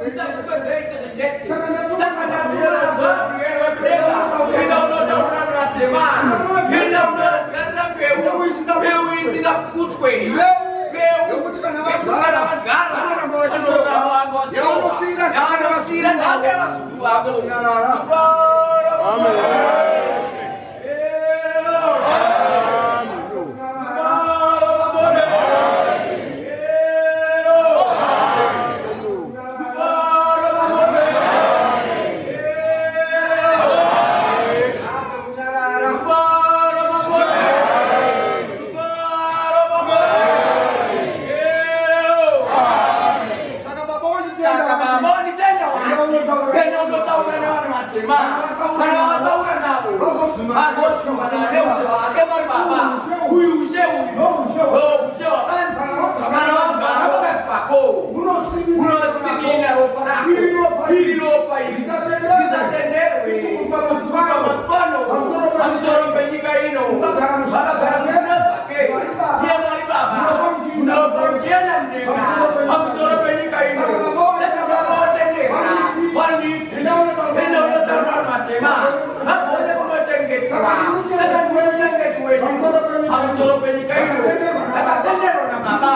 Saka ndatuma Gabriel wekudenga. Enda unotaura nevatema. Enda unodyarira mbeu. Mbeu isingapfukutwe. Mbeu yekuti kana yekuti kana vadyara vadyara vanoramba vachikohwa. vanoramba vachikohwa. Yavanosiyira nhaka Yavanosiyira nhaka yevazukuru vavo. Kunyarara. Ape kunyarara. Saka baba Saka wanditenda. baba wanditenda wati pena unotaura nevanhu vatema kana wataura navo vagozumana neushe hwake vari baba uyu ushe uyu ushe hwakanzi kana wagara pakati pako unosinina ropa rako iri ropa iri risatenderwe pamazipano pamusoro penyika ino vakagara musina zvake iye Mwari baba unopa muchienda mudenga pamusoro penyika ino saka baba watendeka wanditi enda unotaura vanhu vatema vagone kunochengetwa saka ndinochengeti wenyu pamusoro penyika ino akatenderwa nababa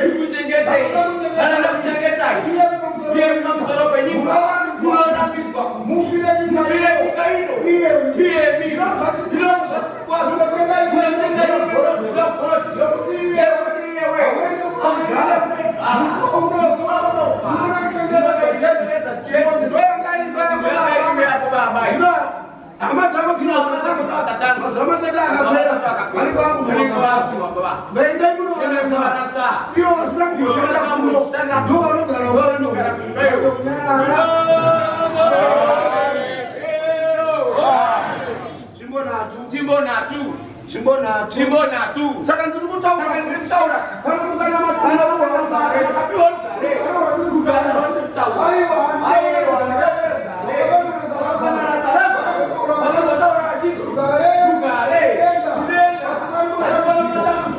ikuchengetei kana ndakuchengetai iye pamusoro penyika munorambidzwa kuti Mufire nyika mufire nyika ino iyemi inozvakwazvo munotenga inozuva goroti nekuti iyewe Zvino hama dzako mazuva matatu akapera vari kwakunoa vaendai munovarasa ivo vasina kumboshanda kuno ndo vanogara kunyarara nzvimbo nhatu Nzvimbo nhatu, nzvimbo nhatu nzvimbo nhatu. Saka ndiri kutaura Saka ndiri kutaura kana kungana matumbo akapiwa rugare, rugare rwandiri kutaura. Aiwa, rugare. Vakambotaura vachiti, rugare, kudenga.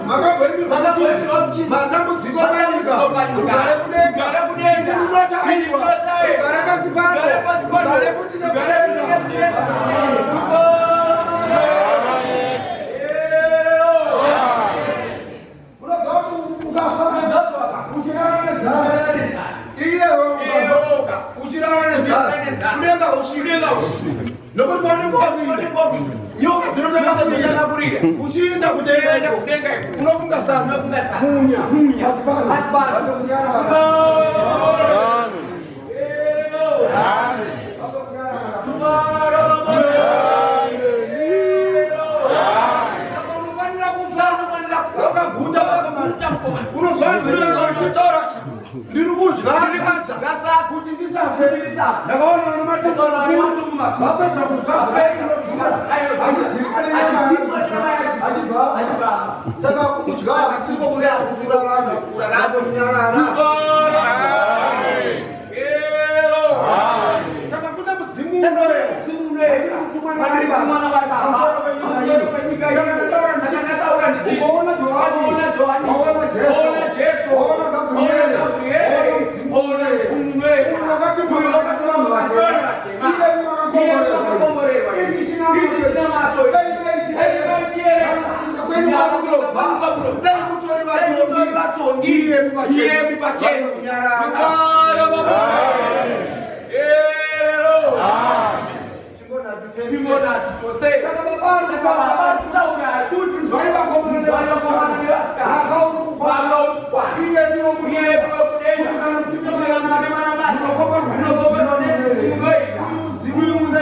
Makamboimirwa Makamboimirwa muchidzi. Matambudziko panyika. Matambudziko panyika. Rugare kudenga. Rugare kudenga. Ini ndinoti Ini aiwa. ndinoti aiwa. Rugare pasi pano. Rugare pasi pano. Rugare futi Rugare nekudenga. futi nekudenga. Unoziva kuti ukafa uchirara nenzara iyewe ukafa uchirara nenzara kudenga usvike Kudenga usvike. Nokuti paunenge wawira nyoka dzinotanga Dzinotanga kurira kurira. Uchienda kudenga Uchienda iko, kudenga iko. unofunga sadza. Unofunga sadza. Munya. Munya. Pasi pano. Pasi pano. Vanokunyarara. Saka unofanira kufa wakaguta Mukoma. Unozwa vanhu vanotaura vachiti, ndiri kudya sadza kuti ndisafe. Ndakaona vana matumbu makuru vapedza kudya achidzimwa nenyama, achibva. Saka kudya hakusiriko kunoita kuti urarame. Kunyarara. Saka kune mudzimu unoera ukaona Johani, waona Jesu, waona Gabriele, waona mudzimu unoera. Uyu wakati munhu wakati vanhu vatema. Iye vakakomborerwa. Ichi chinamato. Dai dai kwenyu kwamunobva dai mutori vatongi iyemi Iyemi pachenu. Kunyarara. Saka baba ari Vai vakomana nevasikana. Iye ndivo kuti kana muchiita munokomborwa nemudzimu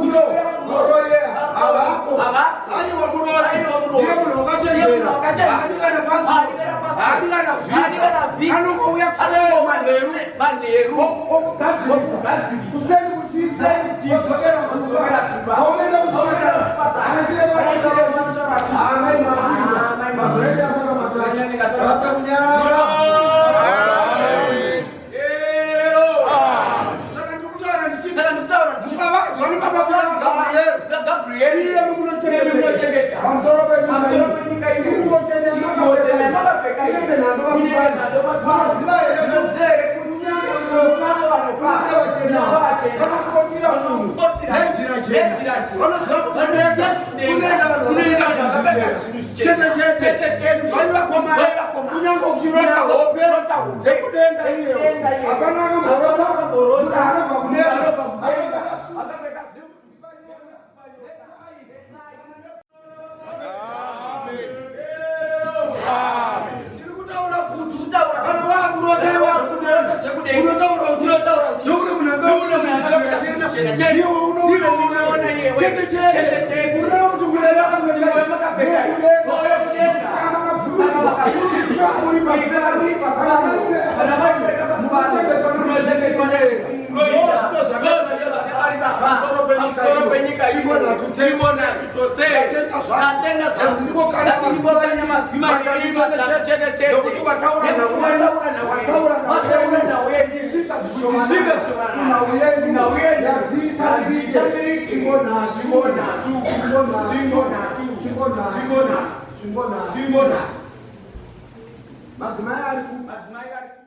unoera. Havako. Aiwa muroora. Ndiye munhu wakachenjera. Haadi kana passport. Haadi kana visa. Anongouya kuseni manheru. Manheru. Okugadzirisa. Kuseni kuchiisa. Odzokera kumba. Aunoenda kuchipatara. Ana chiremba anotaura achiti, "Amai mafira." Mazuva asara matatu. Vapfe kunyarara. Vanopotera munhu nenzira chena. Vanoziva kuti kudenga kunoenda vanhu vakapfeka zvinhu zvichena. Chete chete. Izwai vakomana, kunyange uchirota hope dzekudenga iyewo. Hapana akamborota munhu anobva kudenga. Ndiri kutaura kuti kana wakurota iwe wakudenga unotaura kuti nokuti munhu anga chena ndiwe unoona iwe chete chete kureva kuti kureva makapfeka pamusoro penyika Madzimai ari